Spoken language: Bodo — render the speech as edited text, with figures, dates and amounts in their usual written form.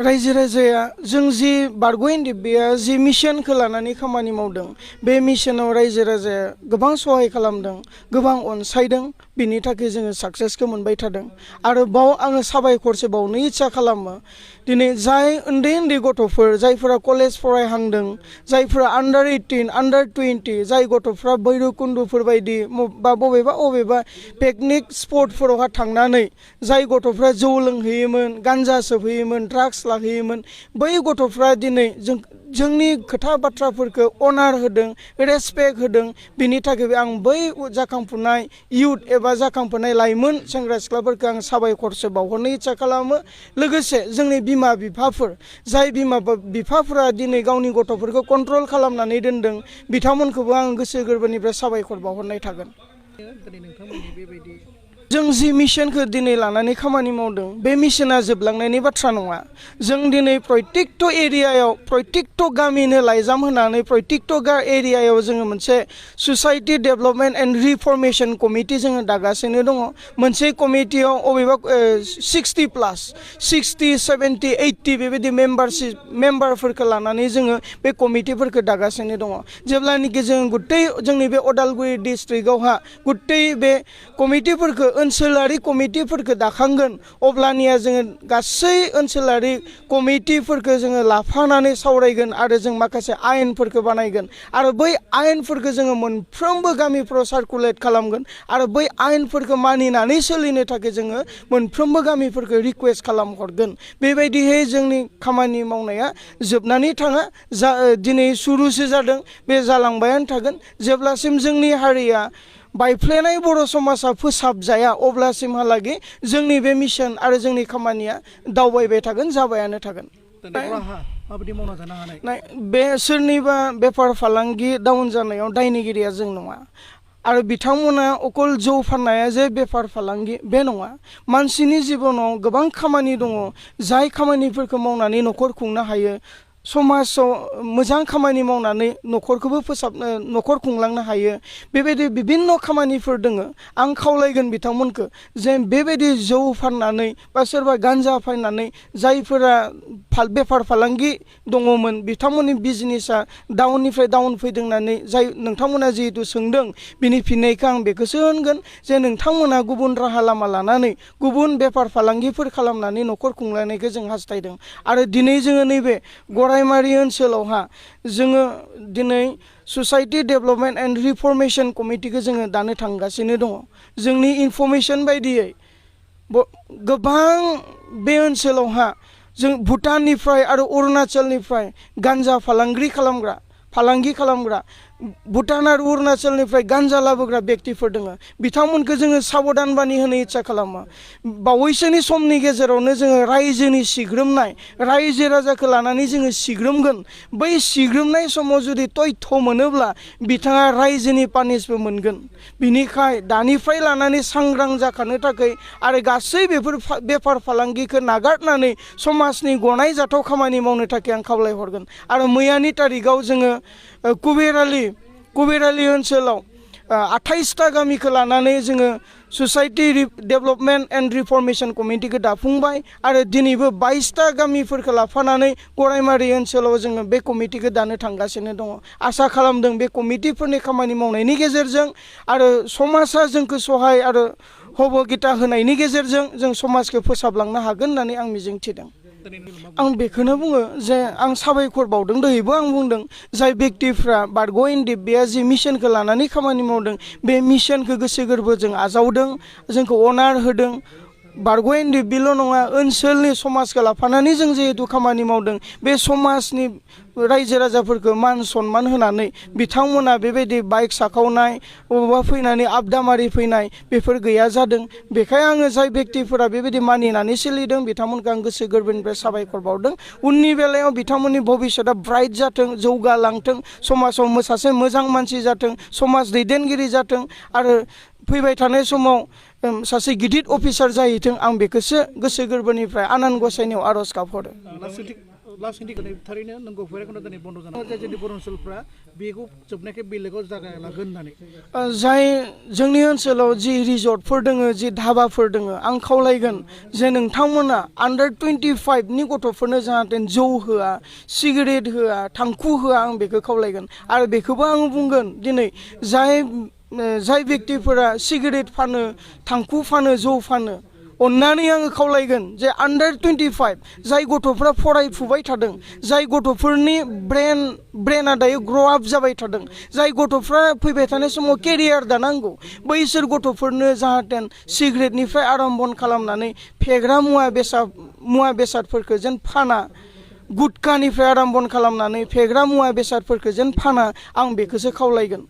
रायजो राजाया जों जि बारग' एनडिएफबिआ जि मिशनखौ लानानै खामानि मावदों बे मिशनाव रायजो राजाया गोबां सहाय खालामदों गोबां अनसायदों बिनि थाखाय जोङो साक्सेसखौ मोनबाय थादों आरो बाव आङो साबायखरसो बावनो इच्छा खालामो दिनै जाय उन्दै उन्दै गथ'फोर जायफोरा कलेज फरायहांदों जायफोरा आन्डार 18 आन्डार 20 जाय गथ'फ्रा भैरबकुन्दफोर बायदि बा बबेबा पिकनिक स्पटफोरावहा थांनानै जाय गथ'फ्रा जौ लोंहैयोमोन गान्जा सोबहैयोमोन ड्राग्स लाहैयोमोन बै गथ'फ्रा दिनै जोंनि खोथा बाथ्राफोरखौ अनार होदों रेसपेक्ट होदों बिनि थाखाय आं बै जाखांफुनाय इयुथ एबा जाखांफुनाय लाइमोन सेंग्रा सिख्लाफोरखौ आं साबायखरसो बावहरनो इच्छा खालामो लोगोसे जोंनि बिमा बिफाफोर जाय बिमा बिफाफोरा दिनै गावनि गथ'फोरखौ कन्ट्रल खालामनानै दोनदों बिथांमोनखौबो आं गोसो गोरबोनिफ्राय साबायखर बावहरनाय थागोन जों जि मिशनखौ दिनै लानानै खामानि मावदों बे मिशना जोबलांनायनि बाथ्रा नङा जों दिनै प्रयटेक्ट एरियायाव प्रयटेक्ट गामिनो लाइजाम होनानै प्रयटेक्ट एरियायाव जोङो मोनसे ससाइटि डेभेलपमेन्ट एन्ड रिफर्मेशन कमिटि जोङो दागासिनो दङ मोनसे कमिटियाव अबेबा 60+, 70, 80 बेबायदि मेम्बारफोरखौ लानानै जोङो बे कमिटिफोरखौ दागासिनो दङ जेब्लानोखि जों गुतै जोंनि बे उदालगुरि डिस्ट्रिक्टआवहा गुतै बे कमिटिफोरखौ ओनसोलारि कमिटिफोरखौ दाखांगोन अब्लानिया जोङो गासै ओनसोलारि कमिटिफोरखौ जोङो लाफानानै सावरायगोन आरो जों माखासे आयेनफोरखौ बानायगोन आरो बै आयेनफोरखौ जोङो मोनफ्रोमबो गामिफ्राव सार्कुलेट खालामगोन आरो बै आयेनफोरखौ मानिनानै सोलिनो थाखाय जोङो मोनफ्रोमबो गामिफोरखौ रिक्वेस्ट खालामहरगोन बेबायदिहै जोंनि खामानि मावनाया जोबनानै थाङा दिनै सुरुसो जादों बे जालांबायानो थागोन जेब्लासिम जोंनि हारिया बायफ्लेनाय बर' समाजा फोसाबजाया अब्लासिमहालागै जोंनि बे मिशन आरो जोंनि खामानिया दावबायबाय थागोन जाबायानो थागोन बे सोरनिबा बेफार फालांगि डाउन जानायाव दायनिगिरिया जों नङा आरो बिथांमोना अकल जौ फाननाया जे बेफार फालांगि बे नङा मानसिनि जिबनाव गोबां खामानि दङ जाय खामानिफोरखौ मावनानै न'खर खुंनो हायो समाजाव मोजां खामानि मावनानै न'खरखौबो फोसाबनो न'खर खुंलांनो हायो बेबायदि बिभिन्न खामानिफोर दोङो आं खावलायगोन बिथांमोनखौ जे बेबायदि जौ फाननानै बा सोरबा गान्जा फाननानै जायफोरा बेफार फालांगि दङमोन बिथांमोननि बिजनेसा डाउननिफ्राय डाउन फैदों होननानै जाय नोंथांमोना जिहेतु सोंदों बिनि फिननायखौ आं बेखौसो होनगोन जे नोंथांमोना गुबुन राहा लामा लानानै गुबुन बेफार फालांगिफोर खालामनानै न'खर खुंलायनायखौ जों हास्थायदों आरो दिनै जोङो नैबे गरायमारि ओनसोलावहा जोङो दिनै ससाइटि डेभेलपमेन्ट एन्ड रिफर्मेशन कमिटिखौ जोङो दानो थांगासिनो दङ जोंनि इनफरमेशन बायदियै गोबां बे ओनसोलावहा जों भुटाननिफ्राय आरो अरुणाचलनिफ्राय गान्जा फालांगि खालामग्रा भुटान आरो अरुणाचलनिफ्राय गान्जा लाबोग्रा व्यक्तिफोर दङ बिथांमोनखौ जोङो साबधान बानि होनो इच्छा खालामो बावैसोनि समनि गेजेरावनो जोङो रायजोनि सिग्रोमनाय रायजो राजाखौ लानानै जोङो सिग्रोमगोन बै सिग्रोमनाय समाव जुदि तथ्य मोनोब्ला बिथाङा रायजोनि पानिशबो मोनगोन बिनिखाय दानिफ्राय लानानै सांग्रां जाखानो थाखाय आरो गासै बेफोर बेफार फालांगिखौ नागारनानै समाजनि गनायजाथाव खामानि मावनो थाखाय आं खावलायहरगोन आरो मैयानि तारिखआव जोङो कुबेरालि ओनसोलाव 28टा गामिखौ लानानै जोङो ससाइटि डेभेलपमेन्ट एन्ड रिफर्मेशन कमिटिखौ दाफुंबाय आरो दिनैबो 22टा गामिफोरखौ लाफानानै गरायमारि ओनसोलाव जोङो बे कमिटिखौ दानो थांगासिनो दङ आसा खालामदों बे कमिटिफोरनि खामानि मावनायनि गेजेरजों आरो समाजा जोंखौ सहाय आरो हबगिता होनायनि गेजेरजों जों समाजखौ फोसाबलांनो हागोन होननानै आं मिजिंथिदों आं बेखौनो बुङो जे आं साबायखर बावदों दहायबो आं बुंदों जाय व्यक्तिफ्रा बारग' एनडिएफबिआ जि मिशनखौ लानानै खामानि मावदों बे मिशनखौ गोसो गोरबोजों आजावदों जोंखौ अनार होदों बारग' एनडिएफबिल' नङा ओनसोलनि समाजखौ लाफानानै जों जिहेतु खामानि मावदों बे समाजनि रायजो राजाफोरखौ मान सनमान होनानै बिथांमोना बेबायदि बाइक साखावनाय बबेबा फैनानै आबदामारि फैनाय बेफोर गैया जादों बेखाय आङो जाय व्यक्तिफोरा बेबायदि मानिनानै सोलिदों बिथांमोनखौ आं गोसो गोरबोनिफ्राय साबायखर बावदों उननि बेलायाव बिथांमोननि भबिष्यतआ ब्राइट जाथों जौगालांथों समाजाव सासे मोजां मानसि जाथों समाज दैदेनगिरि जाथों आरो फैबाय थानाय समाव सासे गिदिर अफिसार जाहैथों आं बेखौसो गोसो गोरबोनिफ्राय आनान गसाइनियाव आर'ज गाबहरो लासैनो थारैनो नंगौ भैरबकुन्द दिनै बन्द' जानाय जोंनि बर' ओनसोलफ्रा बेखौ जोबनायखाय बेलेगाव जायगा लागोन होननानै जाय जोंनि ओनसोलाव जि रिजर्टफोर दोङो जि धाबाफोर दोङो आं खावलायगोन जे नोंथांमोना आन्डार 25नि गथ'फोरनो जाहाथे जौ होआ सिगारेट होआ थांखु होआ आं बेखौ खावलायगोन आरो बेखौबो आं बुंगोन दिनै जाय बेक्तिफोरा सिगारेट फानो थांखु फानो जौ फानो अन्नानै आङो खावलायगोन जे आन्डार 25 जाय गथ'फ्रा फरायफुबाय थादों जाय गथ'फोरनि ब्रेना दायो ग्र' आप जाबाय थादों जाय गथ'फ्रा फैबाय थानाय समाव केरियार दानांगौ बैसोर गथ'फोरनो जाहाथे सिगारेटनिफ्राय आरम्भ खालामनानै फेग्रा मुवा बेसादफोरखौ जेन फाना गुटखानिफ्राय आरम्भ खालामनानै फेग्रा मुवा बेसादफोरखौ जेन फाना आं बेखौसो खावलायगोन